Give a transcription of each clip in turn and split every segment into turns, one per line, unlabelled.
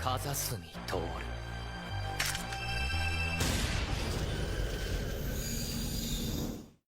風澄徹。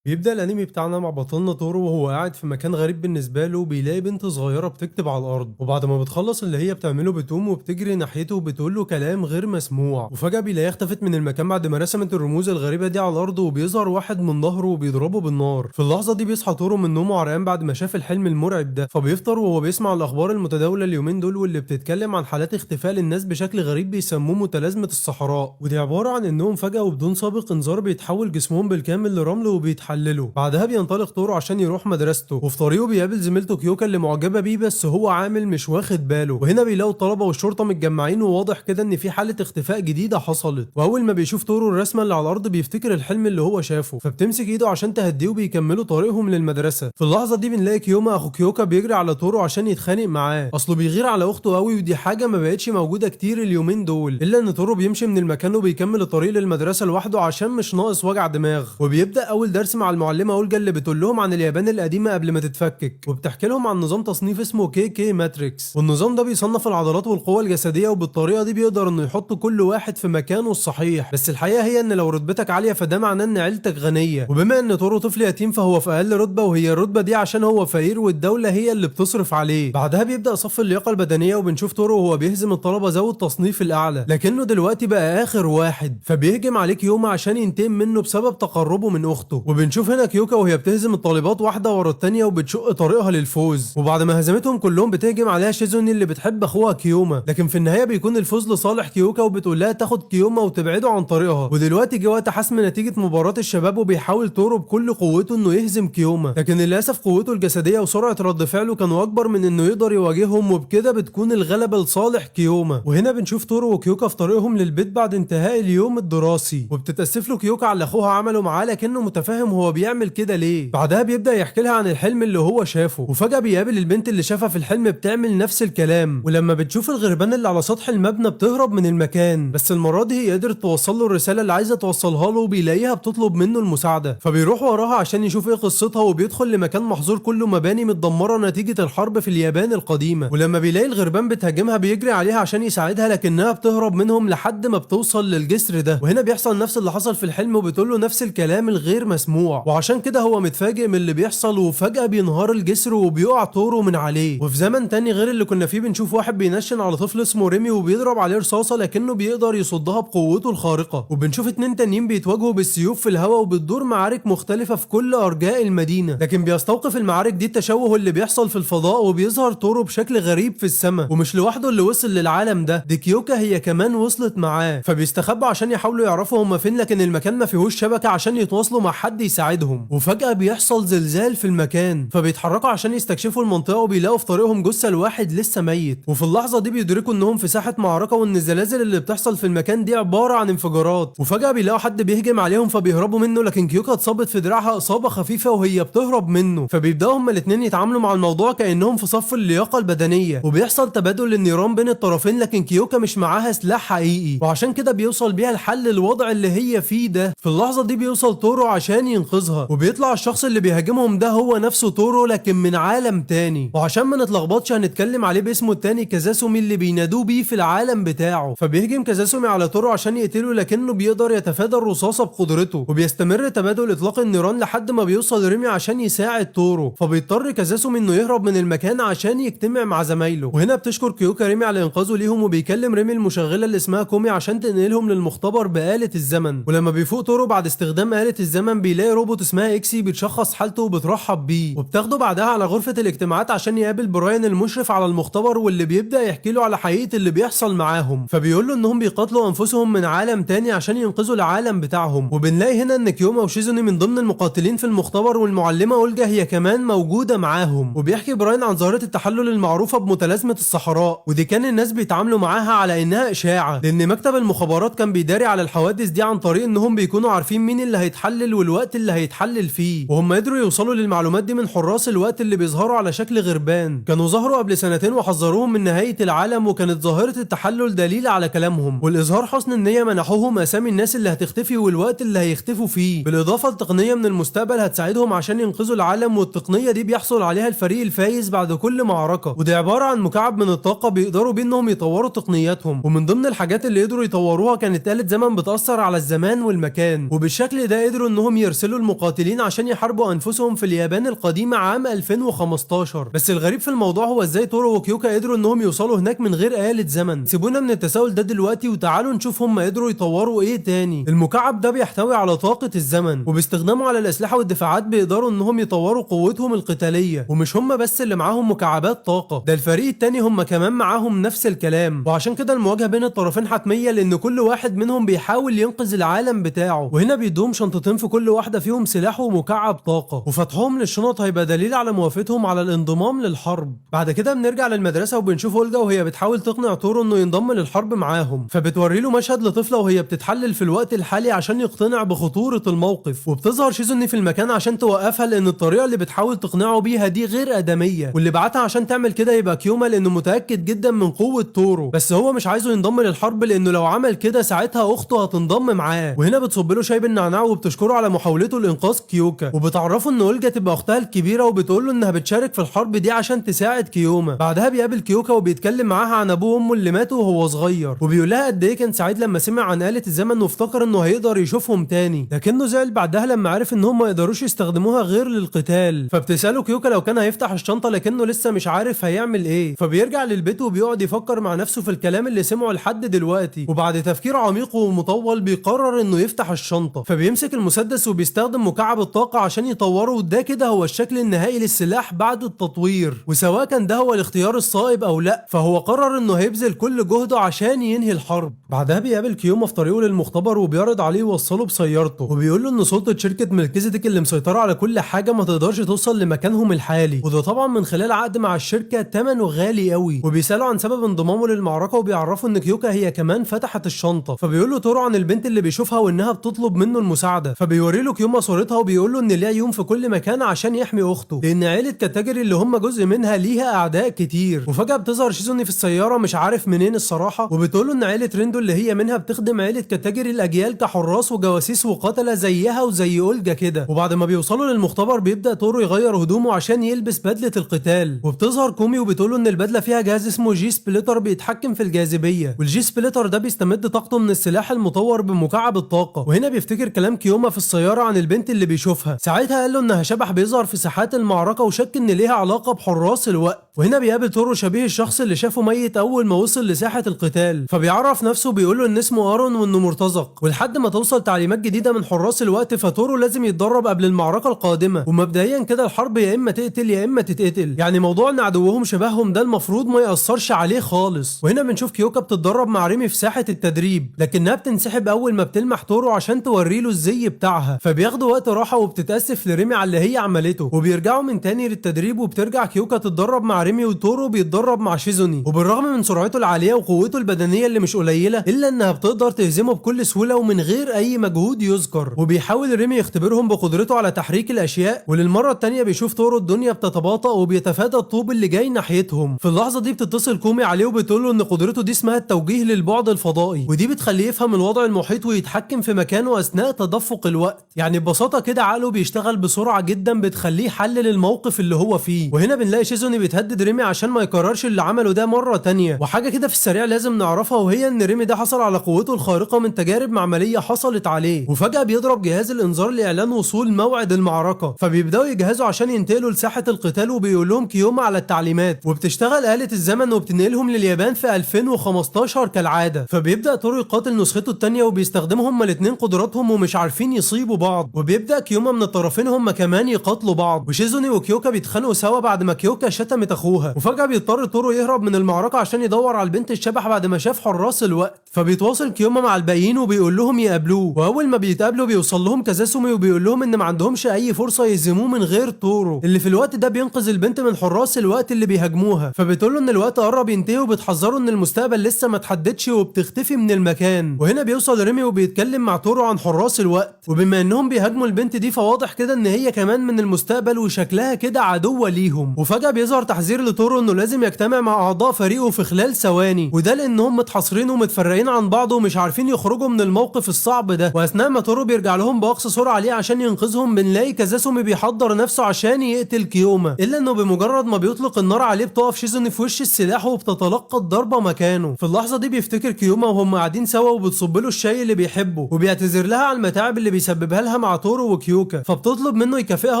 بيبدأ الانمي بتاعنا مع بطلنا تورو وهو قاعد في مكان غريب بالنسبة له، بيلاقي بنت صغيرة بتكتب على الأرض، وبعد ما بتخلص اللي هي بتعمله بتقوم وبتجري ناحيته وبتقول له كلام غير مسموع. وفجأة بيلاقيها اختفت من المكان بعد ما رسمت الرموز الغريبة دي على الأرض، وبيظهر واحد من ظهره وبيضربه بالنار. في اللحظة دي بيصحى تورو من نومه عرقان بعد ما شاف الحلم المرعب ده، فبيفطر وهو بيسمع الأخبار المتداولة اليومين دول واللي بتتكلم عن حالات اختفاء للناس بشكل غريب بيسموه متلازمة الصحراء، ودي عبارة عن انهم فجأة وبدون سابق انذار بيتحول جسمهم بالكامل لرمل وبيتحللوا. بعدها بينطلق تورو عشان يروح مدرسته، وفي طريقه بيقابل زميلته كيوكا اللي معجبه بيه بس هو عامل مش واخد باله. وهنا بيلاقوا الطلبة والشرطة متجمعين، وواضح كده ان في حاله اختفاء جديدة حصلت. واول ما بيشوف تورو الرسمة اللي على الارض بيفتكر الحلم اللي هو شافه، فبتمسك ايده عشان تهديه وبيكملوا طريقهم للمدرسة. في اللحظة دي بنلاقي كيوما اخو كيوكا بيجري على تورو عشان يتخانق معاه، اصله بيغير على اخته قوي، ودي حاجة ما بقتش موجودة كتير اليومين دول. الا ان تورو بيمشي من المكان وبيكمل الطريق للمدرسة لوحده عشان مش ناقص وجع دماغ. وبيبدا اول درس مع المعلمة اولجا اللي بتقول لهم عن اليابان القديمة قبل ما تتفكك، وبتحكي لهم عن نظام تصنيف اسمه كي كي ماتريكس، والنظام ده بيصنف العضلات والقوه الجسدية، وبالطريقه دي بيقدر انه يحط كل واحد في مكانه الصحيح. بس الحقيقة هي ان لو رتبتك عالية فده معناه ان عيلتك غنية، وبما ان تورو طفل يتيم فهو في اقل رتبه، وهي الرتبة دي عشان هو فقير والدولة هي اللي بتصرف عليه. بعدها بيبدا صف اللياقة البدنية، وبنشوف تورو وهو بيهزم الطلبة ذوي التصنيف الاعلى، لكنه دلوقتي بقى اخر واحد، فبيهجم عليه كيوما عشان ينتقم منه بسبب تقربه من اخته. وبنشوف هنا كيوكا وهي بتهزم الطالبات واحدة ورا الثانية وبتشق طريقها للفوز، وبعد ما هزمتهم كلهم بتهجم عليها شيزوني اللي بتحب اخوها كيوما، لكن في النهاية بيكون الفوز لصالح كيوكا، وبتقول لها تاخد كيوما وتبعده عن طريقها. ودلوقتي جه وقت حسم نتيجة مباراة الشباب، وبيحاول تورو بكل قوته انه يهزم كيوما، لكن للاسف قوته الجسدية وسرعة رد فعله كانوا اكبر من انه يقدر يواجههم، وبكده بتكون الغلبة لصالح كيوما. وهنا بنشوف تورو وكيوكا في طريقهم للبيت بعد انتهاء اليوم الدراسي، وبتتاسف له كيوكا على اللي اخوها عمله معاه، لكنه متفاهم هو بيعمل كده ليه. بعدها بيبدا يحكي لها عن الحلم اللي هو شافه، وفجاة بيقابل البنت اللي شافها في الحلم بتعمل نفس الكلام، ولما بتشوف الغربان اللي على سطح المبنى بتهرب من المكان، بس المرة دي هي قدرت توصل له الرسالة اللي عايزه توصلها له، وبيلاقيها بتطلب منه المساعدة، فبيروح وراها عشان يشوف ايه قصتها، وبيدخل لمكان محظور كله مباني متدمره نتيجة الحرب في اليابان القديمة. ولما بيلاقي الغربان بتهاجمها بيجري عليها عشان يساعدها، لكنها بتهرب منهم لحد ما بتوصل للجسر ده. وهنا بيحصل نفس اللي حصل في الحلم، وبتقول له نفس الكلام الغير مسموع، وعشان كده هو متفاجئ من اللي بيحصل، وفجأة بينهار الجسر وبيقع تورو من عليه. وفي زمن تاني غير اللي كنا فيه بنشوف واحد بينشن على طفل اسمه ريمي وبيضرب عليه رصاصة، لكنه بيقدر يصدها بقوته الخارقة. وبنشوف اتنين تانيين بيتواجهوا بالسيوف في الهواء، وبتدور معارك مختلفة في كل أرجاء المدينة، لكن بيستوقف المعارك دي التشوه اللي بيحصل في الفضاء، وبيظهر تورو بشكل غريب في السماء، ومش لوحده اللي وصل للعالم ده، دي كيوكا هي كمان وصلت معاه. فبيستخبوا عشان يحاولوا يعرفوا هما فين، لكن المكان ما فيهوش شبكة عشان يتواصلوا مع حد يساعدهم. وفجأة بيحصل زلزال في المكان، فبيتحركوا عشان يستكشفوا المنطقة، وبيلاقوا في طريقهم جثة لواحد لسه ميت. وفي اللحظة دي بيدركوا انهم في ساحة معركة، وان الزلازل اللي بتحصل في المكان دي عبارة عن انفجارات. وفجأة بيلاقوا حد بيهجم عليهم فبيهربوا منه، لكن كيوكا اتصابت في دراعها إصابة خفيفة وهي بتهرب منه، فبيبدأوا هما الاتنين يتعاملوا مع الموضوع كأنهم في صف اللياقة البدنية، وبيحصل تبادل للنيران بين الطرفين، لكن كيوكا مش معاها سلاح حقيقي، وعشان كده بيوصل بيها الحل للوضع اللي هي فيه ده. في اللحظة دي بيوصل تورو عشان ينقذها، وبيطلع الشخص اللي بيهاجمهم ده هو نفسه تورو، لكن من عالم تاني، وعشان ما نتلخبطش هنتكلم عليه باسمه التاني كازاسومي اللي بينادوه بيه في العالم بتاعه. فبيهجم كازاسومي على تورو عشان يقتله، لكنه بيقدر يتفادى الرصاصة بقدرته، وبيستمر تبادل اطلاق النيران لحد ما بيوصل ريمي عشان يساعد تورو، فبيضطر كازاسومي انه يهرب من المكان عشان يجتمع مع زمايله. وهنا بتشكر كيوكا ريمي على انقاذه ليهم، وبيكلم ريمي المشغلة اللي اسمها كومي عشان تنقلهم للمختبر بآلة الزمن. ولما بيفوق تورو بعد استخدام آلة الزمن بيلاقي روبوت اسمها اكسي بتشخص حالته وبترحب بيه، وبتاخده بعدها على غرفة الاجتماعات عشان يقابل براين المشرف على المختبر، واللي بيبدأ يحكي له على حقيقة اللي بيحصل معاهم. فبيقول له انهم بيقاتلوا انفسهم من عالم تاني عشان ينقذوا العالم بتاعهم. وبنلاقي هنا ان كيوما وشيزوني من ضمن المقاتلين في المختبر، والمعلمة اولجا هي كمان موجودة معاهم. وبيحكي براين عن ظاهرة التحلل المعروفة بمتلازمة الصحراء، ودي كان الناس بيتعاملوا معاها على انها اشاعة، لان مكتب المخابرات كان بيداري على الحوادث دي عن طريق انهم بيكونوا عارفين مين اللي هيتحلل والوقت اللي اللي هيتحلل فيه. وهم قدروا يوصلوا للمعلومات دي من حراس الوقت اللي بيظهروا على شكل غربان، كانوا ظهروا قبل سنتين وحذروهم من نهاية العالم، وكانت ظاهرة التحلل دليل على كلامهم. والإظهار حسن النية منحوهم أسامي الناس اللي هتختفي والوقت اللي هيختفوا فيه، بالإضافة لتقنية من المستقبل هتساعدهم عشان ينقذوا العالم. والتقنية دي بيحصل عليها الفريق الفايز بعد كل معركة، ودي عبارة عن مكعب من الطاقة بيقدروا بيه انهم يطوروا تقنياتهم. ومن ضمن الحاجات اللي قدروا يطوروها كانت آلة زمن بتأثر على الزمان والمكان، وبالشكل ده قدروا انهم يرسلوا المقاتلين عشان يحاربوا انفسهم في اليابان القديمة عام 2015. بس الغريب في الموضوع هو ازاي تورو وكيوكا قدروا انهم يوصلوا هناك من غير آلة زمن. سيبونا من التساؤل ده دلوقتي وتعالوا نشوف هم قدروا يطوروا ايه تاني. المكعب ده بيحتوي على طاقة الزمن، وباستخدامه على الأسلحة والدفاعات بيقدروا انهم يطوروا قوتهم القتالية. ومش هم بس اللي معاهم مكعبات طاقة، ده الفريق التاني هم كمان معاهم نفس الكلام. وعشان كده المواجهة بين الطرفين حتمية، لان كل واحد منهم بيحاول ينقذ العالم بتاعه. وهنا بيدوم شنطتين في كل واحدة فيهم سلاح ومكعب طاقة، وفتحهم للشنط هيبقى دليل على موافقتهم على الانضمام للحرب. بعد كده بنرجع للمدرسة وبنشوف اولجا وهي بتحاول تقنع تورو انه ينضم للحرب معاهم، فبتوري له مشهد لطفلة وهي بتتحلل في الوقت الحالي عشان يقتنع بخطورة الموقف. وبتظهر شيزوني في المكان عشان توقفها، لان الطريقة اللي بتحاول تقنعه بيها دي غير آدمية، واللي بعتها عشان تعمل كده يبقى كيوما، لانه متأكد جدا من قوة تورو، بس هو مش عايزه ينضم للحرب لانه لو عمل كده ساعتها اخته هتنضم معاه. وهنا بتصب له شاي بالنعناع وبتشكره على محاولته لانقاذ كيوكا، وبتعرفه ان اولجا تبقى اختها الكبيرة، وبتقول له انها بتشارك في الحرب دي عشان تساعد كيوما. بعدها بيقابل كيوكا وبيتكلم معاها عن ابوه وامه اللي ماتوا وهو صغير، وبيقول لها قد ايه كان سعيد لما سمع عن آلة الزمن وافتكر انه هيقدر يشوفهم تاني، لكنه زعل بعدها لما عرف ان هم ما يقدروش يستخدموها غير للقتال. فبتساله كيوكا لو كان هيفتح الشنطة، لكنه لسه مش عارف هيعمل ايه. فبيرجع للبيت وبيقعد يفكر مع نفسه في الكلام اللي سمعه لحد دلوقتي، وبعد تفكير عميق ومطول بيقرر انه يفتح الشنطة. فبيمسك المسدس وبيستخدم مكعب الطاقة عشان يطوره، وده كده هو الشكل النهائي للسلاح بعد التطوير. وسواء كان ده هو الاختيار الصائب او لا، فهو قرر انه هيبذل كل جهده عشان ينهي الحرب. بعدها بيقابل كيوما في طريقه للمختبر وبيعرض عليه يوصله بسيارته، وبيقول له ان سلطة شركة ملكيزيدك اللي مسيطرة على كل حاجة ما تقدرش توصل لمكانهم الحالي، وده طبعا من خلال عقد مع الشركة ثمنه غالي قوي. وبيساله عن سبب انضمامه للمعركة وبيعرفه ان كيوكا هي كمان فتحت الشنطة. فبيقول له تورو عن البنت اللي بيشوفها وانها بتطلب منه المساعدة، فبيوري له كيوما صورتها وبيقول له ان ليه عيون في كل مكان عشان يحمي اخته، لان عيلة كاتاجري اللي هم جزء منها ليها اعداء كتير. وفجأة بتظهر شيزوني في السيارة مش عارف منين الصراحة، وبتقول له ان عيلة ريندو اللي هي منها بتخدم عيلة كاتاجري الاجيال كحراس وجواسيس وقتلة زيها وزي اولجا كده. وبعد ما بيوصلوا للمختبر بيبدأ تورو يغير هدومه عشان يلبس بدلة القتال، وبتظهر كومي وبتقول له ان البدلة فيها جهاز اسمه G Splitter بيتحكم في الجاذبية، وال G Splitter ده بيستمد طاقته من السلاح المطور بمكعب الطاقة. وهنا بيفتكر كلام كيوما في السيارة عن البنت اللي بيشوفها، ساعتها قال له انها شبح بيظهر في ساحات المعركة وشك ان ليها علاقة بحراس الوقت. وهنا بيقابل تورو شبيه الشخص اللي شافه ميت اول ما وصل لساحة القتال، فبيعرف نفسه بيقول له ان اسمه ارون وانه مرتزق. ولحد ما توصل تعليمات جديدة من حراس الوقت فتورو لازم يتدرب قبل المعركة القادمة. ومبدئيا كده الحرب يا اما تقتل يا اما تتقتل، يعني موضوع ان عدوهم شبههم ده المفروض ما يأثرش عليه خالص. وهنا بنشوف كيوكا بتتدرب مع ريمي في ساحة التدريب، لكنها بتنسحب اول ما بتلمح تورو عشان توري له الزي بتاعها، فبياخدوا وقت راحة وبتتأسف لريمي على اللي هي عملته، وبيرجعوا من تاني للتدريب. وبترجع كيوكا تتدرب مع ريمي وتورو بيتدرب مع شيزوني، وبالرغم من سرعته العالية وقوته البدنية اللي مش قليلة الا انها بتقدر تهزمه بكل سهولة ومن غير اي مجهود يذكر. وبيحاول ريمي يختبرهم بقدرته على تحريك الاشياء، وللمرة التانية بيشوف تورو الدنيا بتتباطأ وبيتفادى الطوب اللي جاي ناحيتهم. في اللحظة دي بتتصل كومي عليه وبتقول له ان قدرته دي اسمها التوجيه للبعد الفضائي، ودي بتخليه يفهم الوضع المحيط ويتحكم في مكانه اثناء تدفق الوقت. يعني ببساطة كده عقله بيشتغل بسرعة جدا بتخليه يحلل الموقف اللي هو فيه. وهنا بنلاقي شيزوني بتهدد ريمي عشان ما يكررش اللي عمله ده مرة تانية. وحاجة كده في السريع لازم نعرفها، وهي ان ريمي ده حصل على قوته الخارقة من تجارب معملية حصلت عليه. وفجأة بيضرب جهاز الانذار لاعلان وصول موعد المعركة، فبيبداوا يجهزوا عشان ينتقلوا لساحة القتال، وبيقول لهم كيوما على التعليمات. وبتشتغل آلة الزمن وبتنقلهم لليابان في 2015 كالعادة. فبيبدأ تورو يقاتل نسخته التانية وبيستخدموا هما الاتنين قدراتهم ومش عارفين يصيبوا بعض. وبيبدأ كيوما من الطرفين هما كمان يقاتلوا بعض، وشيزوني وكيوكا بيتخانقوا سوا بعد ما كيوكا شتمت اخوها. وفجأة بيضطر تورو يهرب من المعركة عشان يدور على البنت الشبح بعد ما شاف حراس الوقت. فبيتواصل كيوما مع الباقيين وبيقول لهم يقابلوه، واول ما بيتقابلوا بيوصل لهم كازاسومي وبيقول لهم ان ما عندهمش اي فرصة يهزموه من غير تورو، اللي في الوقت ده بينقذ البنت من حراس الوقت اللي بيهاجموها. فبتقول له ان الوقت قرب ينتهي وبتحذره ان المستقبل لسه ما اتحددش، وبتختفي من المكان. وهنا بيوصل ريمي وبيتكلم مع تورو عن حراس الوقت، وبما انهم بنلاقيهم بيهاجموا البنت دي، فواضح كده ان هي كمان من المستقبل وشكلها كده عدوة ليهم. وفجأة بيظهر تحذير لتورو انه لازم يجتمع مع اعضاء فريقه في خلال ثواني، وده لانهم متحاصرين ومتفرقين عن بعض ومش عارفين يخرجوا من الموقف الصعب ده. واثناء ما تورو بيرجع لهم باقصى سرعة ليه عشان ينقذهم، بنلاقي كازاسومي بيحضر نفسه عشان يقتل كيوما، الا انه بمجرد ما بيطلق النار عليه بتقف شيزوني في وش السلاح وبتتلقى الضربة مكانه. في اللحظة دي بيفتكر كيوما وهم قاعدين سوا وبتصب له الشاي اللي بيحبه، وبيعتذر لها على المتاعب اللي بيسببها لها مع تورو وكيوكا، فبتطلب منه يكافئها،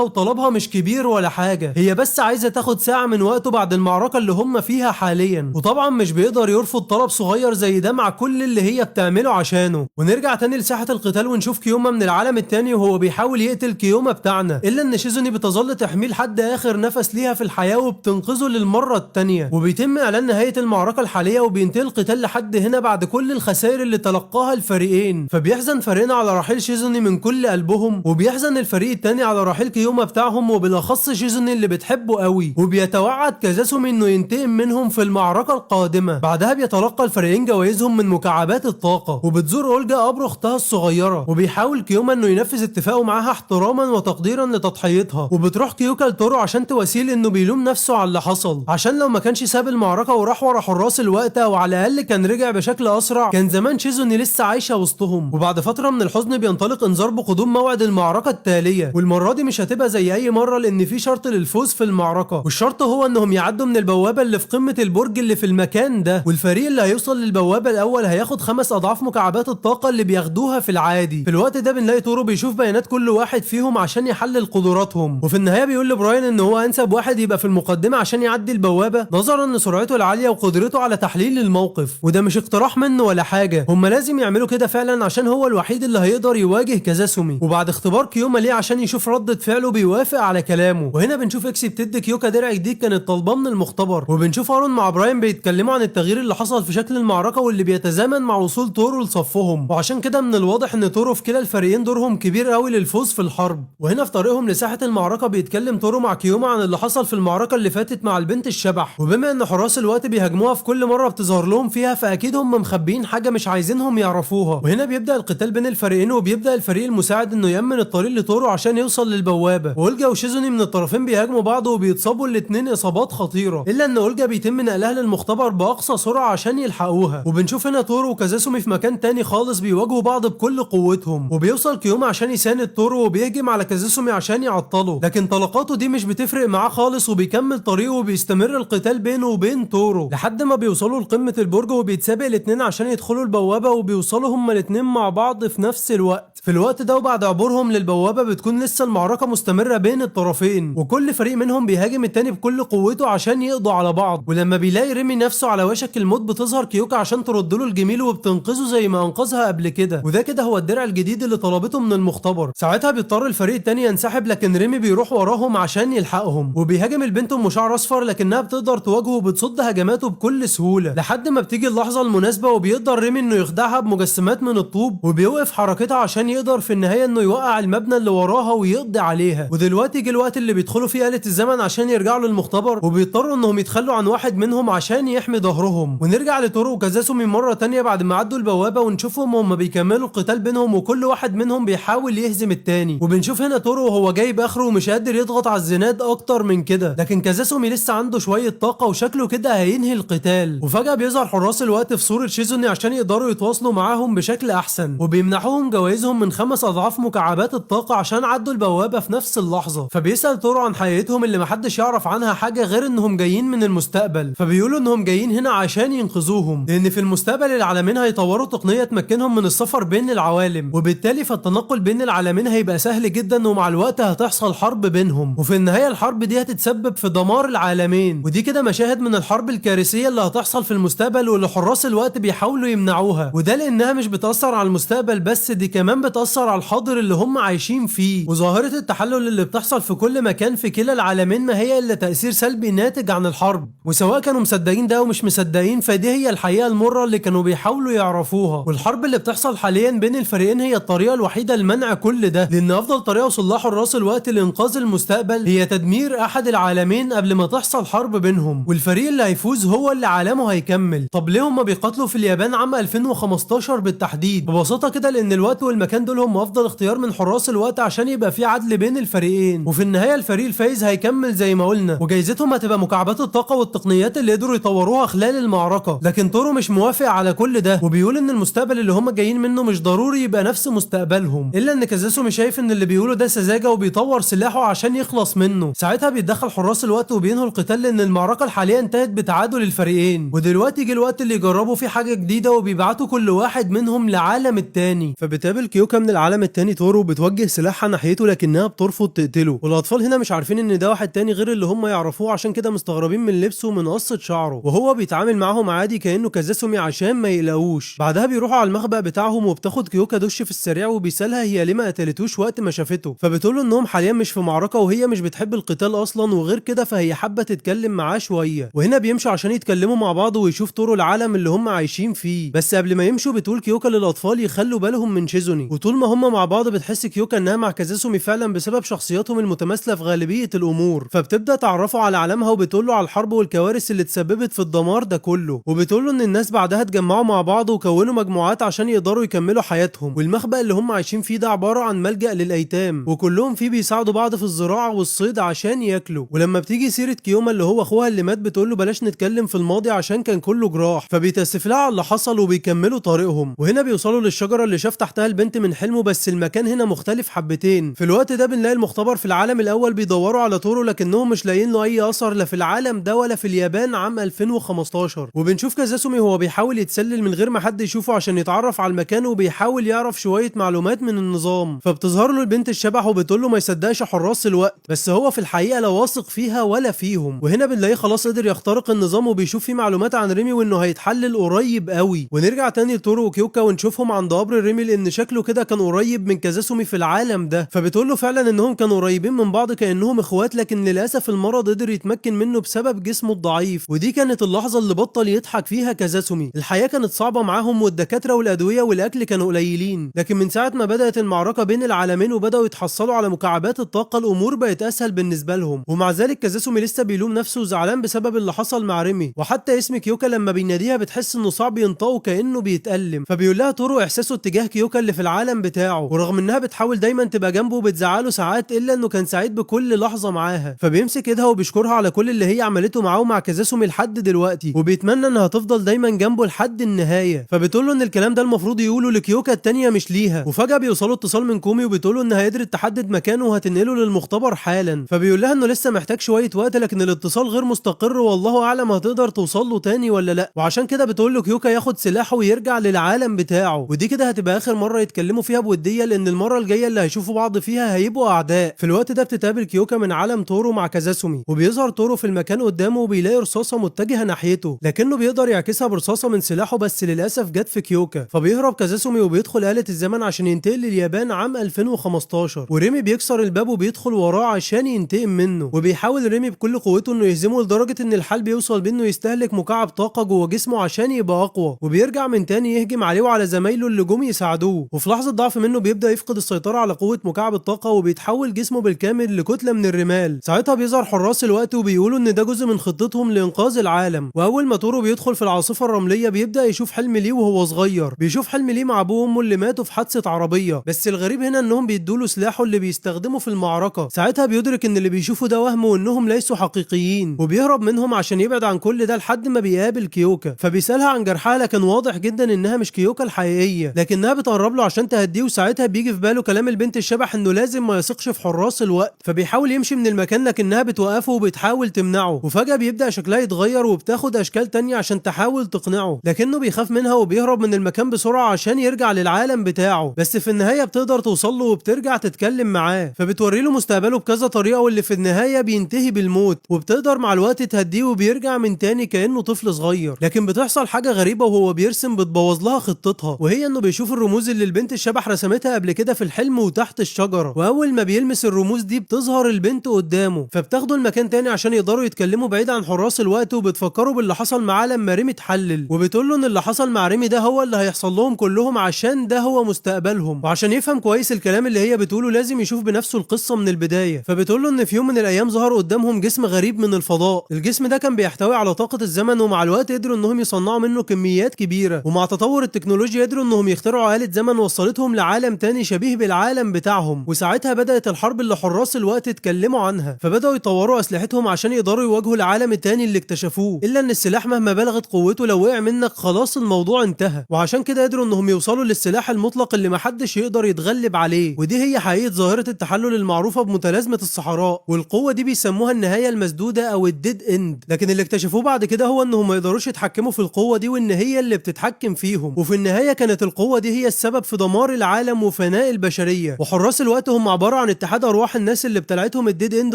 وطلبها مش كبير ولا حاجة، هي بس عايزه تاخد ساعة من وقته بعد المعركة اللي هم فيها حاليا. وطبعا مش بيقدر يرفض طلب صغير زي ده مع كل اللي هي بتعمله عشانه. ونرجع تاني لساحه القتال ونشوف كيوما من العالم التاني وهو بيحاول يقتل كيوما بتاعنا، الا ان شيزوني بتظل تحميه لحد اخر نفس ليها في الحياة وبتنقذه للمرة التانية. وبيتم اعلان نهاية المعركة الحالية وبينتهي القتال لحد هنا بعد كل الخسائر اللي تلقاها الفريقين. فبيحزن فريقنا على رحيل شيزوني من كل قلبهم، وبيحزن الفريق التاني على رحيل كيوما بتاعهم وبالاخص شيزوني اللي بتحبه قوي، وبيتوعد كازاسومي انه ينتقم منهم في المعركة القادمة. بعدها بيتلقى الفريقين جوائزهم من مكعبات الطاقة، وبتزور اولجا قبر اختها الصغيرة، وبيحاول كيوما انه ينفذ اتفاقه معاها احتراما وتقديرا لتضحيتها. وبتروح كيوكا لتورو عشان تواسيه انه بيلوم نفسه على اللي حصل، عشان لو ما كانش ساب المعركة وراح ورا حراس الوقت او على الاقل كان رجع بشكل اسرع كان زمان شيزوني لسه عايشه وسطهم. وبعد فترة من الحزن بينطلق انذار بقدوم موعد المعركة التالية، والمرة دي مش هتبقى زي اي مرة لان في شرط للفوز في المعركة، والشرط هو انهم يعدوا من البوابة اللي في قمة البرج اللي في المكان ده، والفريق اللي هيوصل للبوابه الاول هياخد 5 اضعاف مكعبات الطاقة اللي بياخدوها في العادي. في الوقت ده بنلاقي تورو بيشوف بيانات كل واحد فيهم عشان يحلل قدراتهم، وفي النهاية بيقول لبراين ان هو انسب واحد يبقى في المقدمة عشان يعدي البوابة نظرا لسرعته العالية وقدرته على تحليل الموقف، وده مش اقتراح منه ولا حاجة، هم لازم يعملوا كده فعلا عشان هو الوحيد اللي هيقدر يواجه كازاسومي. وبعد اختبار كيوما ليه عشان يشوف ردة فعله بيوافق على كلامه. وهنا بنشوف اكسي بتدي كيوكا درع جديد كانت طالباه من المختبر، وبنشوف ارون مع براين بيتكلموا عن التغيير اللي حصل في شكل المعركة واللي بيتزامن مع وصول تورو لصفهم، وعشان كده من الواضح ان تورو في كلا الفريقين دورهم كبير قوي للفوز في الحرب. وهنا في طريقهم لساحه المعركة بيتكلم تورو مع كيوما عن اللي حصل في المعركة اللي فاتت مع البنت الشبح، وبما ان حراس الوقت بيهاجموها في كل مرة بتظهر لهم فيها فاكيد هم مخبيين حاجة مش عايزينهم يعرفوها. وهنا بيبدا القتال بين الفريقين، وبيبدا الفريق المساعد انه يامن الطريق لتورو عشان يوصل للبوابه، واولجا وشيزوني من الطرفين بيهاجموا بعض وبيتصابوا الاثنين اصابات خطيرة، الا ان اولجا بيتم نقلها للمختبر باقصى سرعة عشان يلحقوها. وبنشوف هنا تورو وكازاسومي في مكان تاني خالص بيواجهوا بعض بكل قوتهم، وبيوصل كيوما عشان يساند تورو وبيهجم على كازاسومي عشان يعطله، لكن طلقاته دي مش بتفرق معاه خالص وبيكمل طريقه وبيستمر القتال بينه وبين تورو لحد ما بيوصلوا لقمة البرج، وبيتسابق الاثنين عشان يدخلوا البوابة، وبيوصلوا هما الاثنين مع بعض في نفس الوقت. في الوقت ده وبعد عبورهم للبوابه بتكون لسه المعركة مستمرة بين الطرفين، وكل فريق منهم بيهاجم التاني بكل قوته عشان يقضوا على بعض. ولما بيلاقي ريمي نفسه على وشك الموت بتظهر كيوكا عشان ترد له الجميل وبتنقذه زي ما انقذها قبل كده، وده كده هو الدرع الجديد اللي طلبته من المختبر. ساعتها بيضطر الفريق التاني ينسحب، لكن ريمي بيروح وراهم عشان يلحقهم، وبيهاجم البنت ام شعر اصفر لكنها بتقدر تواجهه وبتصد هجماته بكل سهولة لحد ما بتيجي اللحظة المناسبة وبيقدر ريمي انه يخدعها بمجسمات من الطوب وبيوقف حركتها عشان يقدر في النهاية انه يوقع المبنى اللي وراها ويقضي عليها. ودلوقتي جه الوقت اللي بيدخلوا فيه آلة الزمن عشان يرجعوا للمختبر، وبيضطروا انهم يتخلوا عن واحد منهم عشان يحمي ظهرهم. ونرجع لتورو وكازاسومي مرة تانية بعد ما عدوا البوابة، ونشوفهم وهم بيكملوا القتال بينهم وكل واحد منهم بيحاول يهزم التاني. وبنشوف هنا تورو وهو جايب اخره ومش قادر يضغط على الزناد اكتر من كده، لكن كازاسومي لسه عنده شوية طاقة وشكله كده هينهي القتال. وفجاة بيظهر حراس الوقت في صوره شيزوني عشان يقدروا يتواصلوا معاهم بشكل احسن، وبيمنحوهم جوائزهم من 5 اضعاف مكعبات الطاقة عشان عدوا البوابة في نفس اللحظة. فبيسال تورو عن حقيقتهم اللي محدش يعرف عنها حاجة غير انهم جايين من المستقبل، فبيقولوا انهم جايين هنا عشان ينقذوهم، لان في المستقبل العالمين هيطوروا تقنية تمكنهم من السفر بين العوالم، وبالتالي فالتنقل بين العالمين هيبقى سهل جدا، ومع الوقت هتحصل حرب بينهم، وفي النهاية الحرب دي هتتسبب في دمار العالمين. ودي كده مشاهد من الحرب الكارثية اللي هتحصل في المستقبل واللي حراس الوقت بيحاولوا يمنعوها، وده لانها مش بتاثر على المستقبل بس، دي كمان بتاثر على الحاضر اللي هم عايشين فيه. وظاهره التحلل اللي بتحصل في كل مكان في كلا العالمين ما هي الا تاثير سلبي ناتج عن الحرب، وسواء كانوا مصدقين ده او مش مصدقين فدي هي الحقيقة المرة اللي كانوا بيحاولوا يعرفوها. والحرب اللي بتحصل حاليا بين الفريقين هي الطريقة الوحيدة لمنع كل ده، لان افضل طريقه وصل لها حراس الوقت لانقاذ المستقبل هي تدمير احد العالمين قبل ما تحصل حرب بينهم، والفريق اللي هيفوز هو اللي عالمه هيكمل. طب ليه هم بيقاتلوا في اليابان عام 2015 بالتحديد؟ ببساطة كده لان الوقت والمكان دول هم افضل اختيار الاختيار من حراس الوقت عشان يبقى في عدل بين الفريقين، وفي النهاية الفريق الفايز هيكمل زي ما قلنا، وجايزتهم هتبقى مكعبات الطاقة والتقنيات اللي قدروا يطوروها خلال المعركة. لكن تورو مش موافق على كل ده، وبيقول ان المستقبل اللي هم جايين منه مش ضروري يبقى نفس مستقبلهم. الا ان كازاسومي شايف ان اللي بيقوله ده سذاجة وبيطور سلاحه عشان يخلص منه. ساعتها بيتدخل حراس الوقت وبينهوا القتال لان المعركة الحالية انتهت بتعادل الفريقين، ودلوقتي جه الوقت اللي يجربوا فيه حاجة جديدة وبيبعتوا كل واحد منهم لعالم التاني. فبتقابل كيوكا من العالم التاني تورو وبتوجه سلاحها ناحيته لكنها بترفض تقتله، والاطفال هنا مش عارفين ان ده واحد تاني غير اللي هم يعرفوه، عشان كده مستغربين من لبسه ومن قصة شعره، وهو بيتعامل معاهم عادي كانه كازاسومي عشان ما يقلقوش. بعدها بيروحوا على المخبأ بتاعهم وبتاخد كيوكا دش في السريع وبيسالها هي ليه ما قتلتوش وقت ما شافته، فبتقول له انهم حاليا مش في معركة وهي مش بتحب القتال اصلا، وغير كده فهي حابة تتكلم معاه شوية. وهنا بيمشوا عشان يتكلموا مع بعض ويشوف تورو العالم اللي هم عايشين فيه. بس قبل ما يمشوا بتقول كيوكا للاطفال يخلوا بالهم من شيزوني، وطول ما هم مع بعض بتحس كيوكا انها مع كازاسومي فعلا بسبب شخصياتهم المتماثله في غالبية الامور. فبتبدا تعرفه على عالمها وبتقول له على الحرب والكوارث اللي تسببت في الدمار ده كله، وبتقول له ان الناس بعدها اتجمعوا مع بعض وكونوا مجموعات عشان يقدروا يكملوا حياتهم، والمخبأ اللي هم عايشين فيه ده عبارة عن ملجأ للايتام، وكلهم فيه بيساعدوا بعض في الزراعة والصيد عشان ياكلوا. ولما بتيجي سيره كيوما اللي هو اخوها اللي مات بتقول له بلاش نتكلم في الماضي عشان كان كله جراح، فبيتاسف لها على اللي حصل وبيكملوا طريقهم. وهنا بيوصلوا للشجره اللي شاف تحتها البنت من حلمه، بس المكان هنا مختلف حبتين. في الوقت ده بنلاقي المختبر في العالم الاول بيدوروا على تورو لكنهم مش لاقيين له اي اثر لا في العالم ده ولا في اليابان عام 2015. وبنشوف كازاسومي هو بيحاول يتسلل من غير ما حد يشوفه عشان يتعرف على المكان، وبيحاول يعرف شوية معلومات من النظام. فبتظهر له البنت الشبح وبتقول له ما يصدقش حراس الوقت، بس هو في الحقيقة لا واثق فيها ولا فيهم. وهنا بنلاقيه خلاص قدر يخترق النظام وبيشوف فيه معلومات عن ريمي وانه هيتحلل قريب قوي. ونرجع تاني لتورو وكيوكا ونشوفهم عند قبر ريمي لان شكله كده كان قريب من كازاسومي في العالم ده، فبتقول له فعلا انهم كانوا قريبين من بعض كانهم اخوات، لكن للاسف المرض قدر يتمكن منه بسبب جسمه الضعيف. ودي كانت اللحظة اللي بطل يضحك فيها كازاسومي. الحياة كانت صعبة معاهم والدكاتره والادوية والاكل كانوا قليلين، لكن من ساعة ما بدات المعركة بين العالمين وبداوا يتحصلوا على مكعبات الطاقة الامور بقت اسهل بالنسبة لهم. ومع ذلك كازاسومي لسه بيلوم نفسه وزعلان بسبب اللي حصل مع ريمي، وحتى اسم كيوكا لما بيناديها بتحس انه صعب ينطقه كانه بيتألم. فبيقول لها تورو احساسه اتجاه كيوكا اللي في العالم بتاعه، ورغم انها بتحاول دايما تبقى جنبه وبتزعله ساعات الا انه كان سعيد بكل لحظة معاها. فبيمسك ايدها وبيشكرها على كل اللي هي عملته معاه ومع كازاسومي لحد دلوقتي، وبيتمنى انها تفضل دايما جنبه لحد النهاية. فبتقول له ان الكلام ده المفروض يقوله لكيوكا التانية مش ليها. وفجاة بيوصلوا اتصال من كومي وبتقول له انها قدرت تحدد مكانه وهتنقله للمختبر حالا. فبيقول لها انه لسه محتاج شوية وقت لكن الاتصال غير مستقر والله اعلم هتقدر توصل له تاني ولا لا. وعشان كده بتقول له كيوكا ياخد سلاحه ويرجع للعالم بتاعه، ودي كده هتبقى اخر مرة يتكلموا فيها بوديه لان المرة الجاية اللي هيشوفوا بعض فيها هيبقوا اعداء. في الوقت ده بتتقابل كيوكا من عالم تورو مع كازاسومي، وبيظهر تورو في المكان قدامه وبيلاقي رصاصة متجهة ناحيته، لكنه بيقدر يعكسها برصاصه من سلاحه بس للاسف جت في كيوكا. فبيهرب كازاسومي وبيدخل آلة الزمن عشان ينتقل لليابان عام 2015، وريمي بيكسر الباب وبيدخل وراه عشان ينتقم منه. وبيحاول ريمي بكل قوته انه يهزمه لدرجة ان الحال بيوصل بيه انه يستهلك مكعب طاقة جوه جسمه عشان يبقى اقوى، وبيرجع من تاني يهجم عليه وعلى زمايله اللي جم يساعدوه. وفي لحظة ضعف منه بيبدا يفقد السيطرة على قوة مكعب الطاقة وبيتحول جسمه بالكامل لكتله من الرمال. ساعتها بيظهر حراس الوقت وبيقولوا ان ده جزء من خطتهم لانقاذ العالم. واول ما تورو بيدخل في العاصفة الرملية بيبدا يشوف حلم ليه وهو صغير، بيشوف حلم ليه مع ابوه وامه اللي ماتوا في حادثه عربية، بس الغريب هنا انهم بيدوا له سلاحه اللي بيستخدمه في المعركة. ساعتها بيدرك ان اللي بيشوفه ده وهم وانهم ليسوا حقيقيين، وبيهرب منهم عشان يبعد عن كل ده لحد ما بيقابل كيوكا. فبيسالها عن جرحها لكن واضح جدا انها مش كيوكا الحقيقية، لكنها بتقرب له عشان تهديه. وساعتها بيجي في باله كلام البنت الشبح انه لازم ما يثقش في حراس الوقت، فبيحاول يمشي من المكان لكنها بتوقفه وبتحاول تمنعه. وفجأة بيبدأ شكلها يتغير وبتاخد اشكال تانية عشان تحاول تقنعه، لكنه بيخاف منها وبيهرب من المكان بسرعة عشان يرجع للعالم بتاعه. بس في النهاية بتقدر توصل له وبترجع تتكلم معاه، فبتوري له مستقبله بكذا طريقة واللي في النهاية بينتهي بالموت، وبتقدر مع الوقت تهديه وبيرجع من تاني كأنه طفل صغير. لكن بتحصل حاجة غريبة وهو بيرسم بتبوظ لها خطتها، وهي انه بيشوف الرموز اللي البنت الشبح رسمتها قبل كده في الحلم وتحت الشجرة، واول ما بيلمس الرموز دي بتظهر البنت قدامه. فبتاخده المكان تاني عشان يقدروا يتكلموا بعيد عن حراس الوقت، وبتفكروا باللي حصل معاه لما ريمي اتحلل، وبتقول له ان اللي حصل مع ريمي ده هو اللي هيحصل لهم كلهم عشان ده هو مستقبلهم. وعشان يفهم كويس الكلام اللي هي بتقوله لازم يشوف بنفسه القصة من البداية. فبتقول له ان في يوم من الايام ظهر قدامهم جسم غريب من الفضاء، الجسم ده كان بيحتوي على طاقة الزمن، ومع الوقت قدروا انهم يصنعوا منه كميات كبيرة، ومع تطور التكنولوجيا قدروا انهم يخترعوا آلة زمن وصلتهم لعالم تاني تاني شبيه بالعالم بتاعهم، وساعتها بدأت الحرب اللي حراس الوقت اتكلموا عنها. فبدأوا يطوروا اسلحتهم عشان يقدروا يواجهوا العالم التاني اللي اكتشفوه، الا ان السلاح مهما بلغت قوته لو وقع منك خلاص الموضوع انتهى. وعشان كده قدروا انهم يوصلوا للسلاح المطلق اللي محدش يقدر يتغلب عليه، ودي هي حقيقة ظاهرة التحلل المعروفة بمتلازمة الصحراء، والقوة دي بيسموها النهاية المسدودة او ال Dead End. لكن اللي اكتشفوه بعد كده هو انهم ما يقدروش يتحكموا في القوة دي، وان هي اللي بتتحكم فيهم. وفي النهاية كانت القوة دي هي السبب في دمار العالم وفناء البشرية. وحراس الوقت هم عبارة عن اتحاد ارواح الناس اللي ابتلعتهم ال Dead End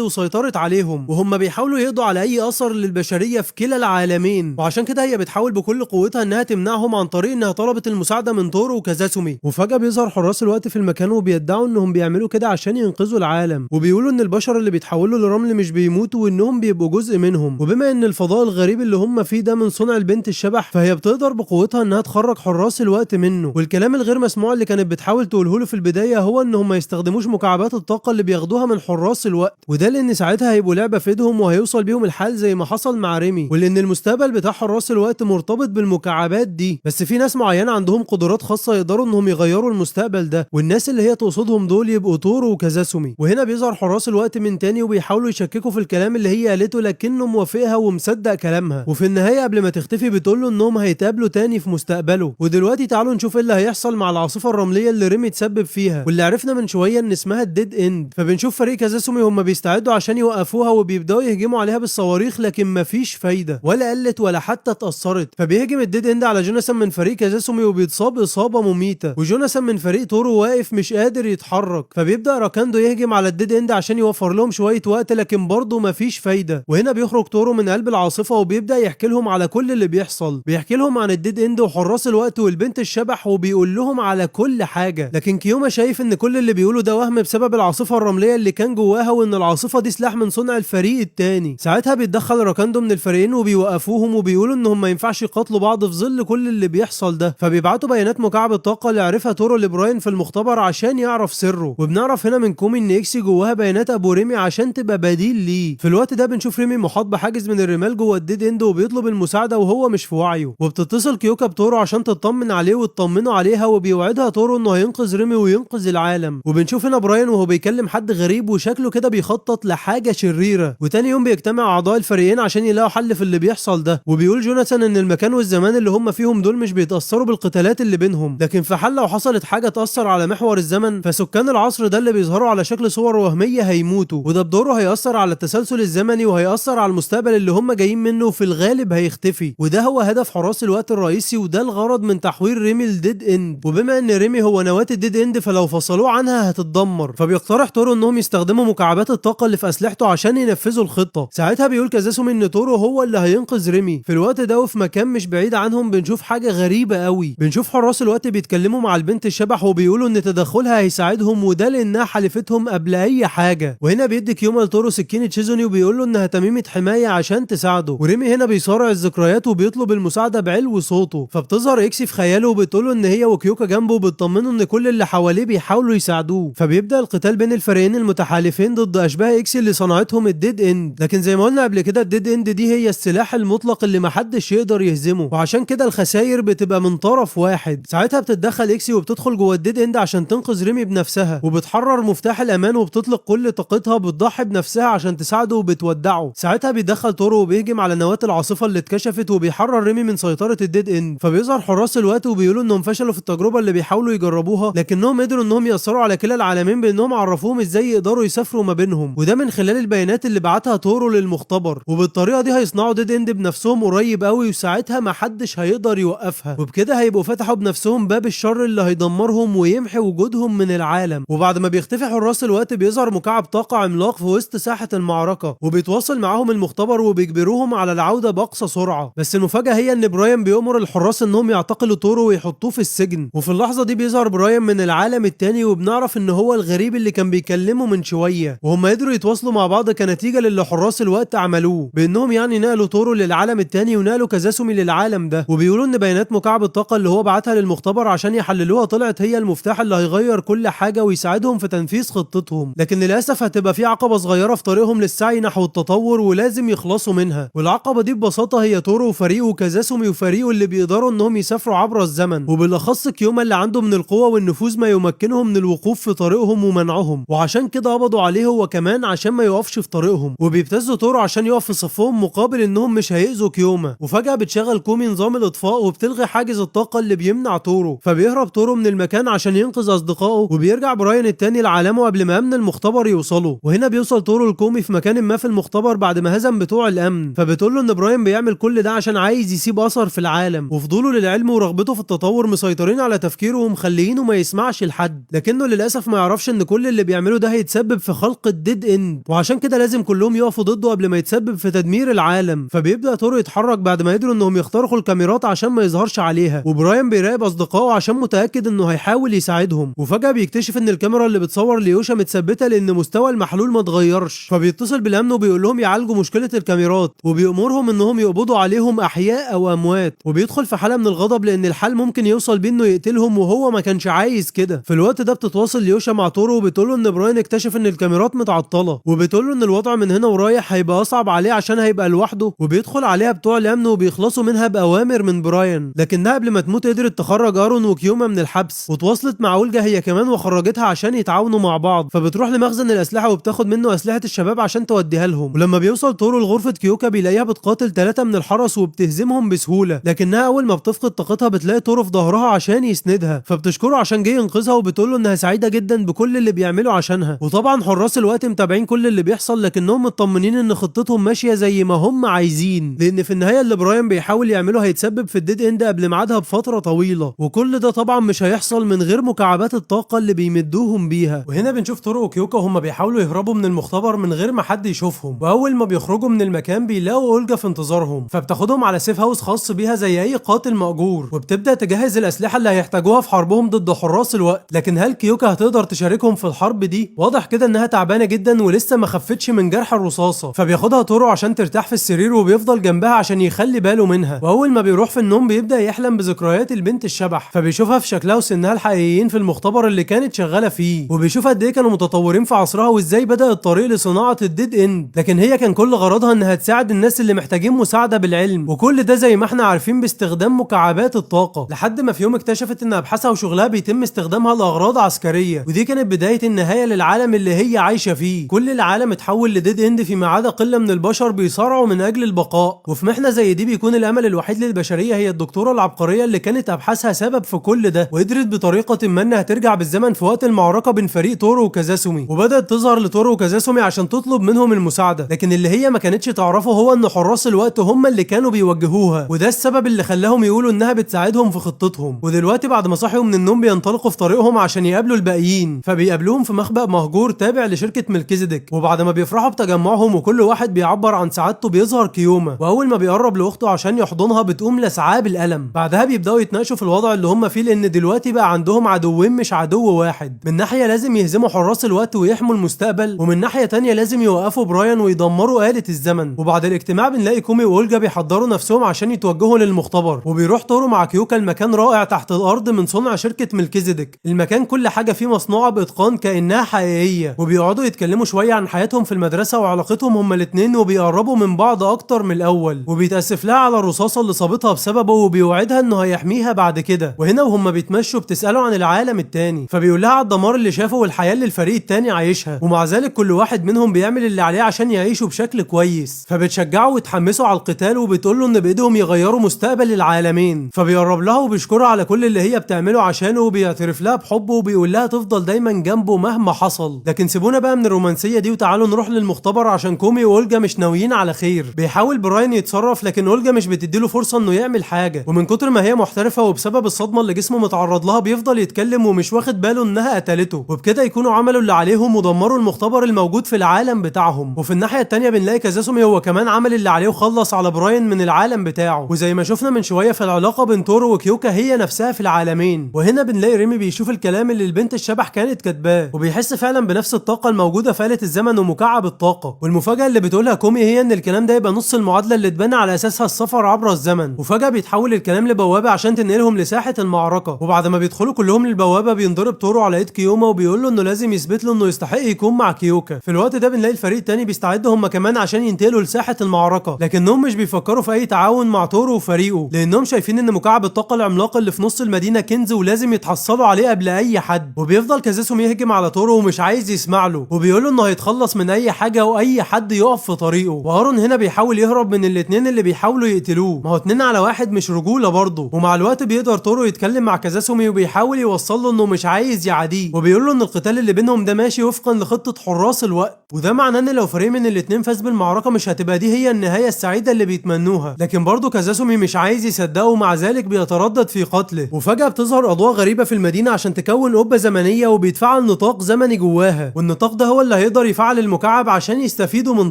وسيطرت عليهم، وهم بيحاولوا يقضوا على اي اثر للبشرية في كلا العالمين. وعشان كده هي بتحاول بكل قوتها انها تمنعهم عن طريق انها طلبت المساعدة من تورو وكازاسومي. وفجأة بيظهر حراس الوقت في المكان وبيدعوا انهم بيعملوا كده عشان ينقذوا العالم، وبيقولوا ان البشر اللي بيتحولوا لرمل مش بيموتوا وانهم بيبقوا جزء منهم. وبما ان الفضاء الغريب اللي هم فيه ده من صنع البنت الشبح، فهي بتقدر بقوتها انها تخرج حراس الوقت منه. والكلام الغير مسموع اللي كانت بتحاول تقوله له في البداية هو انهم ما يستخدموش مكعبات الطاقة اللي بياخدوها من حراس الوقت، وده لان ساعتها هيبقوا لعبة في ايدهم وهيوصل بيهم الحال زي ما حصل مع ريمي، ولان المستقبل بتاع حراس الوقت مرتبط بالمكعبات دي. بس في ناس معينة عندهم قدرات خاصة يقدروا انهم يغيروا المستقبل ده، والناس اللي هي تقصدهم دول يبقوا تورو وكازاسومي. وهنا بيظهر حراس الوقت من تاني وبيحاولوا يشككوا في الكلام اللي هي قالته، لكنه موافقها ومصدق كلامها. وفي النهاية قبل ما تختفي بتقول له انهم هيتقابلوا تاني في مستقبله. ودلوقتي تعالوا نشوف ايه اللي هيحصل مع العاصفة الرملية اللي ريمي تسبب فيها، واللي عرفنا من شوية ان اسمها ال Dead End. فبنشوف فريق كازاسومي هم بيستعدوا عشان يوقفوها وبيبداوا يهجموا عليها بالصواريخ، لكن مفيش فايدة، ولا قلت ولا حتى اتأثرت. فبيهجم ال Dead End على جوناثان من فريق كازاسومي وبيتصاب إصابة مميتة، وجوناثان من فريق تورو واقف مش قادر يتحرك. فبيبدأ راكاندو يهجم على ال Dead End عشان يوفر لهم شوية وقت، لكن برضه مفيش فايدة. وهنا بيخرج تورو من قلب العاصفة وبيبدأ يحكي لهم على كل اللي بيحصل، بيحكي لهم عن ال Dead End وحراس الوقت والبنت الشبح، وبيقول لهم على كل حاجة. لكن كيوما شايف ان كل اللي بيقوله ده وهم بسبب العاصفة الرملية اللي كان جواها، وان العاصفة دي سلاح من صنع الفريق التاني. ساعتها بيتدخل راكاندو من الفريقين وبيوقفوهم وبيقولوا انهم ما ينفعش يقاتلوا بعض في ظل كل اللي بيحصل ده. فبيبعتوا بيانات مكعب الطاقة اللي عرفها تورو لبراين في المختبر عشان يعرف سره. وبنعرف هنا من كومي ان اكسي جواها بيانات ابو ريمي عشان تبقى بديل ليه. في الوقت ده بنشوف ريمي محاط بحاجز من الرمال جوه ال Dead End وبيطلب المساعدة وهو مش في وعيه. وبتتصل كيوكا بتورو عشان تطمن عليه وتطمنه عليها، وبيوعدها تورو انه هينقذ ريمي وينقذ العالم. وبنشوف هنا براين وهو بيكلم حد غريب وشكله كده بيخطط لحاجة شريرة. وتاني يوم بيجتمع اعضاء الفريقين عشان يلاقوا حل في اللي بيحصل ده. وبيقول جوناثان ان المكان والزمان اللي هم فيهم دول مش بيتاثروا بالقتالات اللي بينهم، لكن في حال لو حصلت حاجة تاثر على محور الزمن فسكان العصر ده اللي بيظهروا على شكل صور وهمية هيموتوا، وده بدوره هيأثر على التسلسل الزمني وهيأثر على المستقبل اللي هم جايين منه، وفي الغالب هيختفي. وده هو هدف حراس الوقت الرئيسي، وده الغرض من تحويل ريمي ل Dead End. وبما ان ريمي هو نواه ال Dead End فلو فصلوه عنها هتتدمر. فبيقترح تورو انهم يستخدموا مكعبات الطاقة اللي في اسلحته عشان ينفذوا الخطة. ساعتها بيقول كازاسومي ان تورو هو اللي هينقذ ريمي. في الوقت ده وفي مكان مش بعيد عنهم بنشوف حاجة غريبة قوي، بنشوف حراس الوقت بيتكلموا مع البنت الشبح وبيقولوا ان تدخلها هيساعدهم، وده لانها حلفتهم قبل اي حاجة. وهنا بيدي كيوما لتورو سكينة شيزوني وبيقول له انها تميمه حماية عشان تساعده. وريمي هنا بيصارع الذكريات وبيطلب المساعدة بعلو صوته. فبتظهر اكسي في خياله وبتقول له ان هي وكيوكا جنبه وبتطمنه ان كل اللي حواليه بيحاولوا يساعدوه. فبيبدا القتال بين الفريقين المتحالفين ضد اشباه اكسي اللي صنعتهم ال Dead End. لكن زي ما قلنا قبل كده ال Dead End دي هي السلاح المطلق اللي محدش يقدر يهزمه، وعشان كده الخسائر بتبقى من طرف واحد. ساعتها بتتدخل اكسي وبتدخل جوه ال Dead End عشان تنقذ ريمي بنفسها، وبتحرر مفتاح الامان وبتطلق كل طاقتها، بتضحي بنفسها عشان تساعده وبتودعه. ساعتها بيدخل تورو وبيهجم على نواه العاصفة اللي اتكشفت وبيحرر ريمي من سيطرة ال Dead End. فبيظهر حراس الوقت وبيقولوا انهم فشلوا في التجربة اللي بيحاولوا يجربوها، لكنهم قدروا انهم ياثروا على كلا العالمين بانهم عرفوهم ازاي يقدروا يسافروا ما بينهم، وده من خلال البيانات اللي بعتها تورو للمختبر. وبالطريقه دي هيصنعوا Dead End بنفسهم قريب قوي، وساعتها ما حدش هيقدر يوقفها، وبكده هيبقوا فتحوا بنفسهم باب الشر اللي هيدمرهم ويمحي وجودهم من العالم. وبعد ما بيختفي حراس الوقت بيظهر مكعب طاقة عملاق في وسط ساحة المعركة، وبيتواصل معاهم المختبر وبيجبروهم على العودة باقصى سرعة. بس المفاجاة هي ان براين بيأمر الحراس انهم يعتقلوا تورو ويحطوه في السجن. وفي اللحظة دي بيظهر براين من العالم التاني، وبنعرف ان هو الغريب اللي كان بيكلمه من شوية، وهم قدروا يتواصلوا مع بعض كنتيجة للي حراس الوقت عملوه، بانهم يعني نقلوا تورو للعالم التاني ونقلوا كازاسومي للعالم ده. وبيقولوا ان بيانات مكعب الطاقة اللي هو بعتها للمختبر عشان يحللوها طلعت هي المفتاح اللي هيغير كل حاجة ويساعدهم في تنفيذ خطتهم، لكن للاسف هتبقى في عقبه صغيرة في طريقهم للسعي نحو التطور ولازم يخلصوا منها. والعقبه دي ببساطة هي تورو وفريقه وكازاسومي وفريقه اللي بيقدروا انهم يسافروا عبر الزمن، وبالاخص كيوما اللي عنده من القوة والنفوذ النفوذ ما يمكنه من الوقوف في طريقهم ومنعهم، وعشان كده قبضوا عليه هو كمان عشان ما يقفش في طريقهم. وبيبتزوا تورو عشان يقف في صفهم مقابل انهم مش هيأذوا كيوما. وفجأة بتشغل كومي نظام الاطفاء وبتلغي حاجز الطاقة اللي بيمنع تورو، فبيهرب تورو من المكان عشان ينقذ اصدقائه، وبيرجع براين التاني لعالمه قبل ما امن المختبر يوصله. وهنا بيوصل تورو لكومي في مكان ما في المختبر بعد ما هزم بتوع الامن، فبتقول له ان براين بيعمل كل ده عشان عايز يسيب اثر في العالم، وفضوله للعلم ورغبته في التطور مسيطرين على تفكيره ومخليينه ما يسمعش لحد، لكنه للاسف ما يعرفش ان كل اللي بيعمله ده هيتسبب في خلق ال Dead End، وعشان كده لازم كلهم يقفوا ضده قبل ما يتسبب في تدمير العالم. فبيبدا تورو يتحرك بعد ما قدروا انهم يخترقوا الكاميرات عشان ما يظهرش عليها، وبراين بيراقب اصدقائه عشان متاكد انه هيحاول يساعدهم. وفجاة بيكتشف ان الكاميرا اللي بتصور ليوشا متثبته لان مستوى المحلول ما اتغيرش، فبيتصل بالامن وبيقول لهم يعالجوا مشكلة الكاميرات، وبيأمرهم انهم يقبضوا عليهم احياء او اموات. وبيدخل في حاله من الغضب لان الحال ممكن يوصل بيه انه يقتلهم وهو ما كانش عايز كده. في الوقت ده بتتواصل ليوشا مع تورو وبتقول له ان براين اكتشف ان الكاميرات متعطلة، وبتقول له ان الوضع من هنا ورايح هيبقى اصعب عليه عشان هيبقى لوحده. وبيدخل عليها بتوع الامن وبيخلصوا منها باوامر من براين، لكنها قبل ما تموت قدرت تخرج ارون وكيوما من الحبس، وتواصلت مع اولجا هي كمان وخرجتها عشان يتعاونوا مع بعض. فبتروح لمخزن الاسلحة وبتاخد منه اسلحة الشباب عشان توديها لهم. ولما بيوصل تورو لغرفة كيوكا بيلاقيها بتقاتل 3 من الحرس وبتهزمهم بسهولة، لكنها اول ما بتفقد طاقتها بتلاقي تورو في ظهرها عشان يسندها، فبتشكره عشان جه ينقذها وبتقول له انها سعيدة جدا بكل اللي بيعمله عشانها. وطبعا حراس الوقت متابعين كل اللي بيحصل، لكنهم مطمنين ان خطتهم ماشية زي ما هم عايزين، لان في النهاية اللي براين بيحاول يعمله هيتسبب في ال Dead End قبل ميعادها بفترة طويلة، وكل ده طبعا مش هيحصل من غير مكعبات الطاقة اللي بيمدوهم بيها. وهنا بنشوف تورو وكيوكا وهم بيحاولوا يهربوا من المختبر من غير ما حد يشوفهم، واول ما بيخرجوا من المكان بيلاقوا اولجا في انتظارهم، فبتاخدهم على safe house خاص بيها زي اي قاتل مأجور، وبتبدا تجهز الاسلحة اللي هيحتاجوها في حربهم ضد حراس الوقت. لكن هل كيوكا هتقدر تشاركهم في الحرب دي؟ واضح كده انها تعبانة جدا ولسه ما خفتش من جرح الرصاصة، فبياخدها تورو عشان ترتاح في السرير وبيفضل جنبها عشان يخلي باله منها. واول ما بيروح في النوم بيبدا يحلم بذكريات البنت الشبح، فبيشوفها في شكلها وسنها الحقيقيين في المختبر اللي كانت شغالة فيه، وبيشوف قد ايه كانوا متطورين في عصرها وازاي بدا الطريق لصناعة ال Dead End. لكن هي كان كل غرضها انها تساعد الناس اللي محتاجين مساعدة بالعلم، وكل ده زي ما احنا عارفين باستخدام مكعبات الطاقة، لحد ما في يوم اكتشفت ان ابحاثها وشغلها بيتم استخدامها لاغراض عسكرية، ودي كانت بداية النهاية للعالم اللي هي عايشه فيه. كل العالم اتحول ل Dead End فيما عدا قلة من البشر بيصارعوا من اجل البقاء. وفي محنة زي دي بيكون الامل الوحيد للبشرية هي الدكتورة العبقرية اللي كانت ابحاثها سبب في كل ده، وقدرت بطريقة ما انها ترجع بالزمن في وقت المعركة بين فريق تورو وكازاسومي، وبدات تظهر لتورو وكازاسومي عشان تطلب منهم المساعدة. لكن اللي هي ما كانتش تعرفه هو ان حراس الوقت هم اللي كانوا بيوجهوها، وده السبب اللي خلاهم يقولوا انها بتساعدهم في خطتهم. ودلوقتي بعد ما صحيوا من النوم بينطلقوا في طريقهم عشان يقابلوا الباقيين، فبيقابلوهم في مخبأ مهجور تابع لشركة ملكيزيدك. وبعد ما بيفرحوا بتجمعهم وكل واحد بيعبر عن سعادته بيظهر كيوما، واول ما بيقرب لاخته عشان يحضنها بتقوم لسعاه بالقلم. بعدها بيبداوا يتناقشوا في الوضع اللي هم فيه، لان دلوقتي بقى عندهم عدوين مش عدو واحد. من ناحية لازم يهزموا حراس الوقت ويحموا المستقبل، ومن ناحية تانية لازم يوقفوا براين ويدمروا آلة الزمن. وبعد الاجتماع بنلاقي كومي واولجا بيحضروا نفسهم عشان يتوجهوا للمختبر، وبيروح تورو مع كيوكا المكان رائع تحت الارض من صنع شركة ملكيزيدك. المكان كل حاجة فيه مصنوعة باتقان كانها حقيقية، وبيقعدوا يتكلموا شوية عن حياتهم في المدرسة وعلاقتهم هما الاثنين، وبيقربوا من بعض اكتر من الاول. وبيتاسف لها على الرصاصة اللي صابتها بسببه، وبيوعدها انه هيحميها بعد كده. وهنا وهم بيتمشوا بتساله عن العالم التاني، فبيقول لها على الدمار اللي شافه والحياة اللي الفريق التاني عايشها، ومع ذلك كل واحد منهم بيعمل اللي عليه عشان يعيشوا بشكل كويس. فبتشجعه وتحمسه على القتال، وبتقول له ان بايدهم يغيروا مستقبل العالمين. فبيقرب لها وبيشكرها على كل اللي هي بتعمله عشانه، وبيعترف لها بحبه وبيقول لها تفضل دايما جنبه مهما حصل. لكن سيبونا بقى من الرومانسية دي وتعالوا نروح للمختبر عشان كومي واولجا مش ناويين على خير. بيحاول براين يتصرف، لكن اولجا مش بتديله فرصة انه يعمل حاجة، ومن كتر ما هي محترفه وبسبب الصدمة اللي جسمه متعرض لها بيفضل يتكلم ومش واخد باله انها قتلته. وبكده يكونوا عملوا اللي عليهم ودمروا المختبر الموجود في العالم بتاعهم. وفي الناحية التانية بنلاقي كازاسومي هو كمان عمل اللي عليه وخلص على براين من العالم بتاعه. وزي ما شفنا من شوية فالعلاقه بين تورو وكيوكا هي نفسها في العالمين. وهنا بنلاقي ريمي بيشوف الكلام اللي البنت الشبح كانت كاتباه، وبيحس فعلا بنفس الطاقة الموجودة في آلة الزمن ومكعب الطاقة. والمفاجاه اللي بتقولها كومي هي ان الكلام ده يبقى نص المعادلة اللي اتبنى على اساسها السفر عبر الزمن. وفجاة بيتحول الكلام لبوابه عشان تنقلهم لساحه المعركة. وبعد ما بيدخلوا كلهم للبوابه بينضرب تورو على ايد كيوما وبيقول له انه لازم يثبت له انه يستحق يكون مع كيوكا. في الوقت ده بنلاقي الفريق التاني بيستعد هم كمان عشان ينتقلوا لساحه المعركة، لكنهم مش بيفكروا في اي تعاون مع تورو وفريقه، لانهم شايفين ان مكعب الطاقة العملاق اللي في نص المدينة كنز ولازم يتحصلوا يحصلوا عليه قبل اي حد. وبيفضل كازاسومي يهجم على تورو ومش عايز يسمع له، وبيقول له انه هيتخلص من اي حاجة واي حد يقف في طريقه. وارون هنا بيحاول يهرب من الاثنين اللي بيحاولوا يقتلوه، ما هو 2 على 1 مش رجوله برضه. ومع الوقت بيقدر تورو يتكلم مع كازاسومي وبيحاول يوصل له انه مش عايز يعاديه، وبيقول له ان القتال اللي بينهم ده ماشي وفقا لخطة حراس الوقت، وده معناه ان لو فريق من الاثنين فاز بالمعركة مش هتبقى دي هي النهاية السعيدة اللي بيتمنوها. لكن برضه كازاسومي مش عايز يصدقه، ومع ذلك بيتردد في قتله. وفجاة بتظهر اضواء غريبة في المدينة عشان تكون قبه زمنية، وبيتفعل نطاق زمني جواها، والنطاق ده هو اللي هيقدر يفعل المكعب عشان يستفيدوا من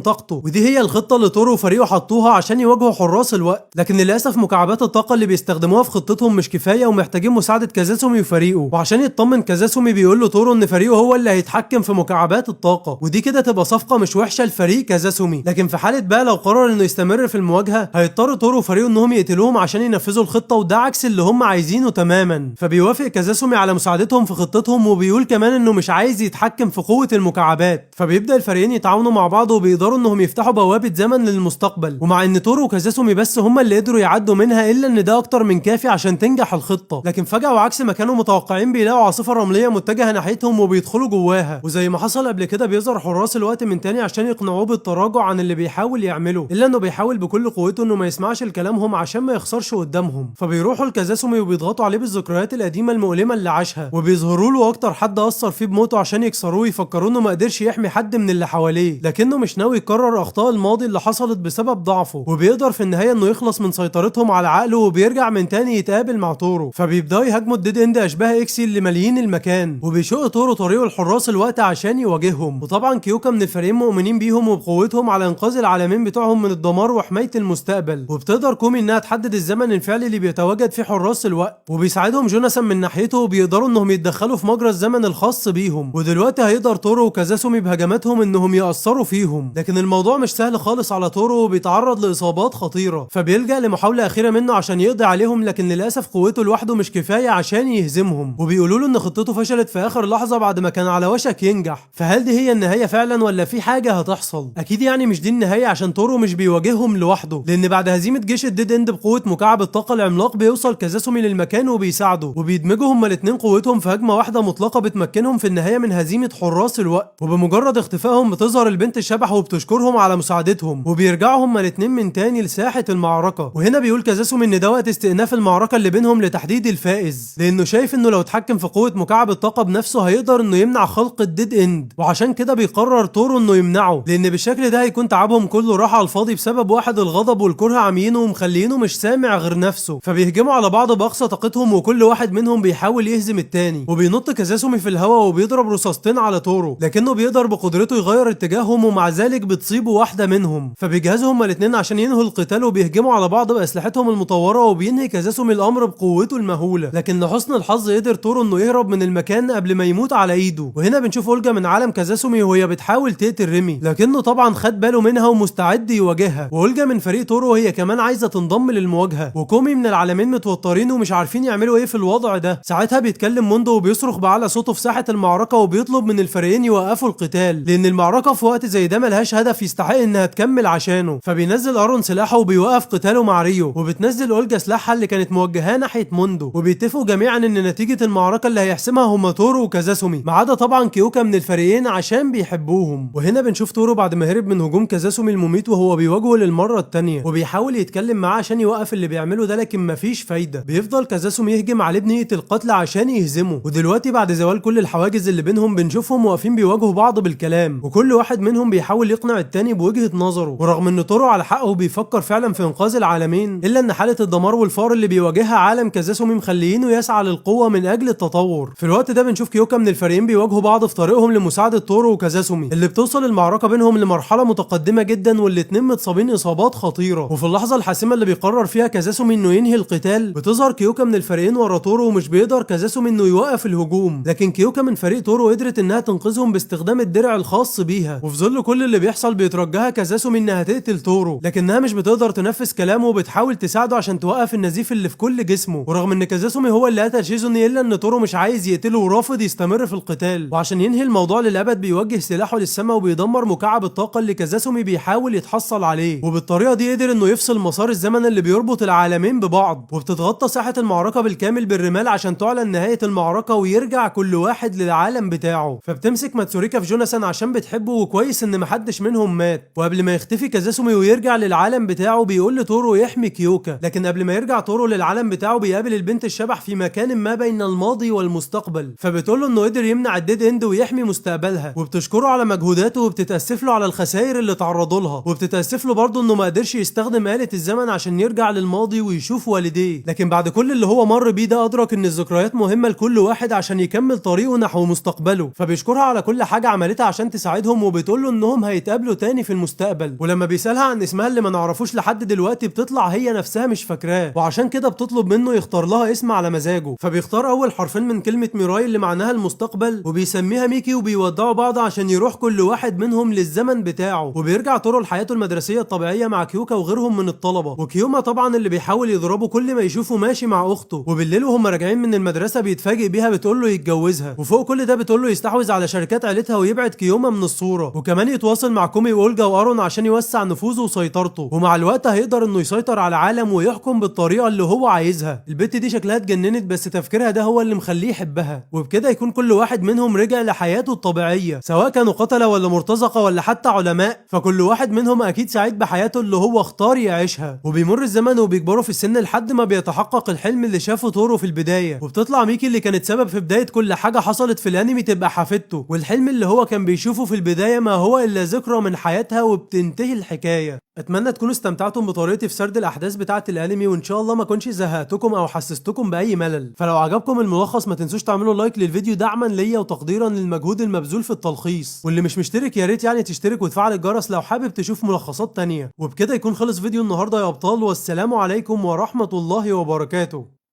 طاقته. ودي هي الخطة اللي تورو وفريقه حطوها عشان يواجهوا حراس الوقت. لكن للاسف مكعبات الطاقة اللي بيستخدموها في خطتهم مش كفاية، ومحتاجين مساعدة كازاسومي وفريقه. وعشان يطمن كازاسومي بيقول له تورو ان فريقه هو اللي هيتحكم في مكعبات الطاقة، ودي كده تبقى صفقة مش وحشة لفريق كازاسومي. لكن في حاله بقى لو قرر انه يستمر في المواجهة هيضطر تورو وفريقه انهم يقتلوهم عشان ينفذوا الخطة، وده عكس اللي هم عايزينه تماما. فبيوافق كازاسومي على مساعدتهم في خطتهم، وبيقول كمان انه مش عايز يتحكم في قوة المكعبات. فبيبدا الفريقين يتعاونوا مع بعض وبيقدروا انهم يفتحوا بوابه زمن للمستقبل. ومع ان تورو وكازاسومي بس هم اللي قدروا يعدوا منها، الا ان ده اكتر من كافي عشان تنجح الخطة. لكن فجاة وعكس ما كانوا متوقعين بيلاقوا عاصفة رمليه متجهة ناحيتهم وبيدخلوا جواها. وزي ما حصل قبل كده بيظهر حراس الوقت من تاني عشان يقنعوه بالتراجع عن اللي بيحاول يعمله، الا انه بيحاول بكل قوته انه ما يسمعش لكلامهم عشان ما يخسرش قدامهم. فبيروحوا لكازاسومي وبيضغطوا عليه بالذكريات القديمة المؤلمة اللي عاشها، وبيظهروا له اكتر حد اثر فيه بموته عشان يكسروه ويفكروه انه ما قدرش يحمي حد من اللي حواليه، لكنه مش ناوي يكرر اخطاء الماضي اللي حصلت بسبب ضعفه. وبيقدر في النهاية انه يخلص من سيطرتهم على عقله، وبيرجع من تاني يتقابل مع تورو. فبيبداوا يهاجموا ال Dead End اشباه اكسي اللي ماليين المكان، وبيشق تورو طريقه لحراس الوقت عشان يواجههم. وطبعا كيوكا من الفريقين مؤمنين بيهم وبقوتهم على انقاذ العالمين بتوعهم من الدمار وحماية المستقبل. وبتقدر كومي انها تحدد الزمن الفعلي اللي بيتواجد فيه حراس الوقت، وبيساعدهم جوناثان من ناحيته، وبيقدروا انهم يتدخلوا في مجرى الزمن الخاص بيهم. ودلوقتي هيقدر تورو وكازاسومي بهجماتهم انهم يأثروا فيهم، لكن الموضوع مش سهل خالص على تورو وبيتعرض لاصابات خطيرة. فبيلجأ لمحاولة اخيرة منه عشان يقضي عليهم، لكن للاسف قوته لوحده مش كفاية عشان يهزمهم. وبيقولوا له ان خطته فشلت في اخر لحظة بعد ما كان على وشك ينجح. فهل دي هي النهاية فعلا ولا في حاجة هتحصل؟ اكيد يعني مش دي النهاية عشان تورو مش بيواجههم لوحده، لان بعد هزيمة جيش ال Dead End بقوة مكعب الطاقة العملاق بيوصل كازاسومي للمكان وبيساعده، وبيدمجوا هما الاتنين قوتهم في هجمة واحدة مطلقه بتمكنهم في النهاية من هزيمة حراس الوقت. وبمجرد اختفائهم بتظهر البنت الشبح وبتشكرهم على مساعدتهم، وبيرجعوا هما الاتنين من تاني لساحه المعركة. وهنا بيقول كازاسومي ان ده وقت استئناف المعركة اللي بينهم لتحديد الفائز، لانه شايف انه لو اتحكم في قوة مكعب الطاقة بنفسه هيقدر انه يمنع خلق ال Dead End. وعشان كده بيقرر تورو انه يمنعه، لان بالشكل ده هيكون تعبهم كله راح على الفاضي بسبب واحد الغضب والكره عاميينه ومخلينه مش سامع غير نفسه. فبيهجموا على بعض باقصى طاقتهم، وكل واحد منهم بيحاول يهزم التاني. وبينط كازاسومي في الهواء وبيضرب رصاصتين على تورو، لكنه بيقدر بقدرته يغير اتجاههم، ومع ذلك بتصيبه واحدة منهم. فبيجهزوا هما الاتنين عشان ينهوا القتال، وبيهجموا على بعض باسلحتهم المطوره، وبينهي كازاسومي الامر بقوته المهوله. لكن لحسن الحظ قدر تورو انه يهرب من المكان قبل ما يموت على ايده. وهنا بنشوف اولجا من عالم كازاسومي وهي بتحاول تقتل ريمي، لكنه طبعا خد باله منها ومستعد يواجهها. واولجا من فريق تورو هي كمان عايزه تنضم للمواجهه، وكومي من العالمين متوترين ومش عارفين يعملوا ايه في الوضع ده. ساعتها بيتكلم موندو وبيصرخ باعلى صوته في ساحة المعركة، وبيطلب من الفريقين يوقفوا القتال، لان المعركة في وقت زي ده ملهاش هدف يستحق انها تكمل عشانه. فبينزل ارون سلاحه وبيوقف قتاله مع ريو، وبتنزل اولجا سلاحها اللي كانت موجهاه ناحية موندو. وبيتفقوا جميعا ان نتيجة المعركة اللي هيحسمها هما تورو وكازاسومي، ما عدا طبعا كيوكا من الفريقين عشان بيحبوهم. وهنا بنشوف تورو بعد ما هرب من هجوم كازاسومي المميت وهو بيواجهه للمرة الثانية، وبيحاول يتكلم معاه عشان يوقف اللي بيعمله ده، لكن مفيش فايده. بيفضل كازاسومي يهجم عليه بنيه القتل عشان يهزمه. ودلوقتي بعد زوال كل الحواجز اللي بينهم بنشوفهم واقفين بيواجهوا بعض بالكلام، وكل واحد منهم بيحاول يقنع التاني بوجهة نظره. ورغم ان تورو على حقه بيفكر فعلا في انقاذ العالمين، الا ان حاله الدمار والفقر اللي بيواجهها عالم كازاسومي مخليينه يسعى للقوة من اجل التطور. في الوقت ده بنشوف كيوكا من الفريقين بيواجهوا بعض في طريقهم لمساعده تورو وكازاسومي، اللي بتوصل المعركة بينهم لمرحلة متقدمة جدا، والاتنين متصابين اصابات خطيرة. وفي اللحظة الحاسمة اللي بيقرر فيها كازاسومي انه ينهي القتال، بتظهر كيوكا من الفريقين ورا تورو، ومش بيقدر كازاسومي انه يوقف الهجوم، لكن كيوكا من فريق تورو قدرت انها تنقذهم باستخدام الدرع الخاص بيها. وفي ظل كل اللي بيحصل بيترجاها كازاسومي انها تقتل تورو، لكنها مش بتقدر تنفذ كلامه وبتحاول تساعده عشان توقف النزيف اللي في كل جسمه. ورغم ان كازاسومي هو اللي قتل شيزوني، الا ان تورو مش عايز يقتله ورافض يستمر في القتال. وعشان ينهي الموضوع للابد بيوجه سلاحه للسماء وبيدمر مكعب الطاقة اللي كازاسومي بيحاول يتحصل عليه، وبالطريقه دي قدر انه يفصل مسار الزمن اللي بيربط العالمين ببعض. وبتتغطى ساحة المعركة بالكامل بالرمال عشان تعلن نهاية المعركة ويرجع كل واحد للعالم بتاعه. فبتمسك ماتسوريكا في جوناثان عشان بتحبه، وكويس ان محدش منهم مات. وقبل ما يختفي كازاسومي ويرجع للعالم بتاعه بيقول لتورو يحمي كيوكا، لكن قبل ما يرجع تورو للعالم بتاعه بيقابل البنت الشبح في مكان ما بين الماضي والمستقبل، فبتقول له انه قدر يمنع ال dead end ويحمي مستقبلها، وبتشكره على مجهوداته وبتتاسف له على الخسائر اللي تعرضوا لها، وبتتاسف له برضه انه ما قدرش يستخدم آلة الزمن عشان يرجع للماضي ويشوف والديه. لكن بعد كل اللي هو مر بيه ده ادرك ان الذكريات مهمة لكل واحد عشان يكمل طريقه نحو مستقبله، فبيشكرها على كل حاجة عملتها عشان تساعدهم، وبتقول له انهم هيتقابلوا تاني في المستقبل. ولما بيسالها عن اسمها اللي ما نعرفوش لحد دلوقتي بتطلع هي نفسها مش فاكراه، وعشان كده بتطلب منه يختار لها اسم على مزاجه، فبيختار اول حرفين من كلمة ميراي اللي معناها المستقبل وبيسميها ميكي، وبيودعوا بعض عشان يروح كل واحد منهم للزمن بتاعه. وبيرجع تورو لحياته المدرسية الطبيعية مع كيوكا وغيرهم من الطلبة، وكيوما طبعا اللي بيحاول يضربه كل ما يشوفه ماشي مع اخته. وبالليل وهم راجعين من المدرسة بيتفاجئ بيها بتقول له يتجوزها، وفوق كل ده بتقول له يستحوذ على شركات عيلتها ويبعد كيوما من الصورة، وكمان يتواصل مع كومي واولجا وارون عشان يوسع نفوذه وسيطرته، ومع الوقت هيقدر انه يسيطر على العالم ويحكم بالطريقة اللي هو عايزها. البت دي شكلها اتجننت، بس تفكيرها ده هو اللي مخليه يحبها. وبكده يكون كل واحد منهم رجع لحياته الطبيعية، سواء كانوا قتله ولا مرتزقة ولا حتى علماء، فكل واحد منهم اكيد سعيد بحياته اللي هو اختار يعيشها. وبيمر الزمن وبيكبروا في السن لحد ما بيتحقق الحلم اللي شافه تورو في البداية، وبتطلع ميكي اللي كانت سبب في بداية كل حاجة حصلت في الانمي تبقى حفيدته، والحلم اللي هو كان بيشوفه في البداية ما هو الا ذكرى من حياتها، وبتنتهي الحكاية. اتمنى تكونوا استمتعتم بطريقتي في سرد الاحداث بتاعه الانمي، وان شاء الله ما كنتش زهقتكم او حسستكم باي ملل. فلو عجبكم الملخص ما تنسوش تعملوا like للفيديو دعما ليا وتقديرا للمجهود المبذول في التلخيص، واللي مش مشترك يا ريت يعني تشترك وتفعل الجرس لو حابب تشوف ملخصات تانية. وبكده يكون خلص فيديو النهارده يا ابطال، والسلام عليكم ورحمة الله وبركاته.